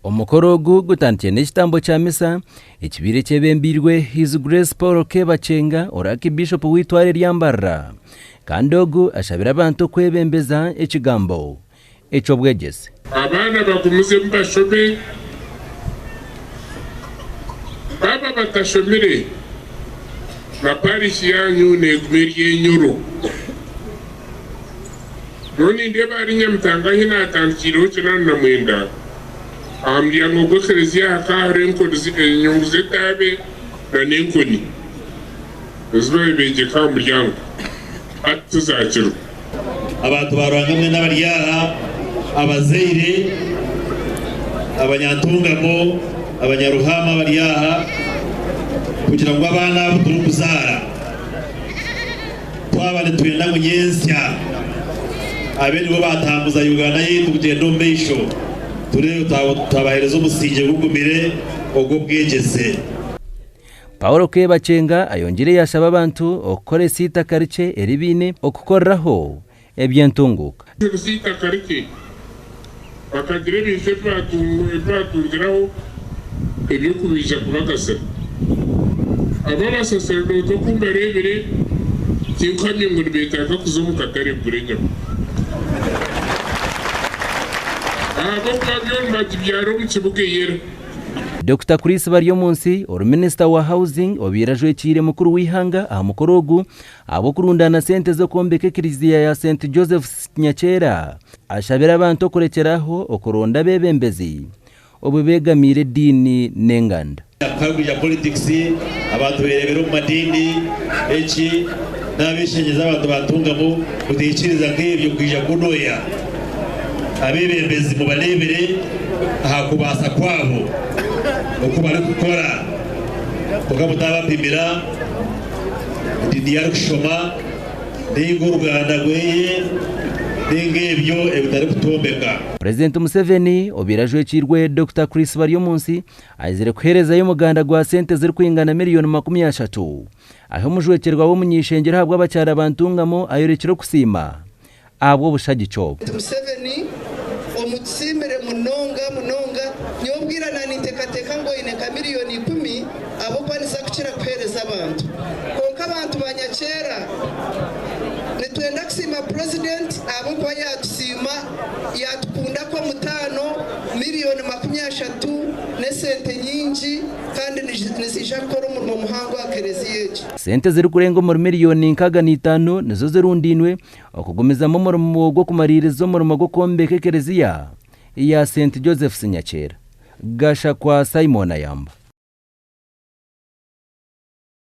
Omukoro ogu gutandikire n'ekitambo kya misa ekibaire kyebembeirwe His Grace Paul K. Bakyenga ori Aakibiishopu w'eitware rya Mbarara kandi ogu ashabire abantu okwebembeza ekigambo eky'obwegyese. Abaana bagumizemu bashome, baaba batashomire na parish yaanyu neeguma eri enyoro. Nyowe nindeeba ahari Nyamitanga ahi naatandikiireho 89, aha muryango gw'ekereziya hakaba hariho enkoni enyungu z'etaabe na n'enkoni ezi baabaire beegyeka aha muryango. Hati tizaakiriho. Abantu ba Ruhanga mwena abari aha, abazaire, abanyantungamo, abanyaruhama abari aha, kugira ngu abaana abu turikuzaara twaba nitwenda ngu nyentsya abe nibo baatambuza Uganda yaitu kugyenda omu maisho, tureebe twabaheereza omusingye gugumire ogw'obwegyese. Paul Kebakyenga ayongyire yaashaba abantu okukoresa eitaka rikye eri baine okukoreraho eby'entunguuka. Okukoresa eitaka rikye bakagira ebintu ebi baatungiraho eby'okubaija kubagasira. Abo abasaseredooti oku mbareebire, tinkuhamya ngu nibeetaaga kuza omu katare kugura enyama. Ahabw'okuba byo nibagibyara omu kibuga eyera. Dokita Chris Baryomunsi ori minisita wa Housing obaire ajwekiire mukuru w'eihanga aha mukoro ogu ahabw'okurundaana sente z'okwombeka ekiriziya ya Saint Joseph's Nyakyera ashabire abantu okurekyera aho okuronda abeebembezi obwe beegamiire ediini n'enganda. Kwija politics abantu berebera omu madiini eki nabeshengyeza abantu batungamu mutaikiriza nk'ebyo kwija kunoya. Abeebembezi mubareebere aha kubaasa kwabo oku barikukora, kwonka mutabapimira ediini ei arikushoma nainga oruganda rweye nainga ebyo ebitarikutwombeka. Purezidenti Museveni obaire ajwekiirwe Dokita Chris Baryomunsi aizire kuheerezayo omuganda gwa sente zirikwingana miriyoni 30 ahi omujwekyerwa w'omuny'eishengyero ahabw'abakyara ba Ntungamo ayorekire okusiima ahabw'obushagiki obu. Museveni omutusiimire munonga munonga. Nyowe obwira naninteekateeka ngu oine nka miriyoni ikumi ahabw'okuba niza kukira kuheereza abantu. Kwonka abantu ba Nyakyera nitwenda kusiima Purezidenti ahabw'okuba yaatusiima yaatukunda kw'omutaano miriyoni 30 n'esente nyingi kandi niziija kukora omurimo muhango aha kereziya egi. Sente ezirikurenga omuri miriyoni 65 nizo zirundainwe Okugumizamu omurimo gw'okumariiriza omurimo gw'okwombeka ekereziya ya Saint Joseph's Nyakyera. Gashakwa Simon Ayamba.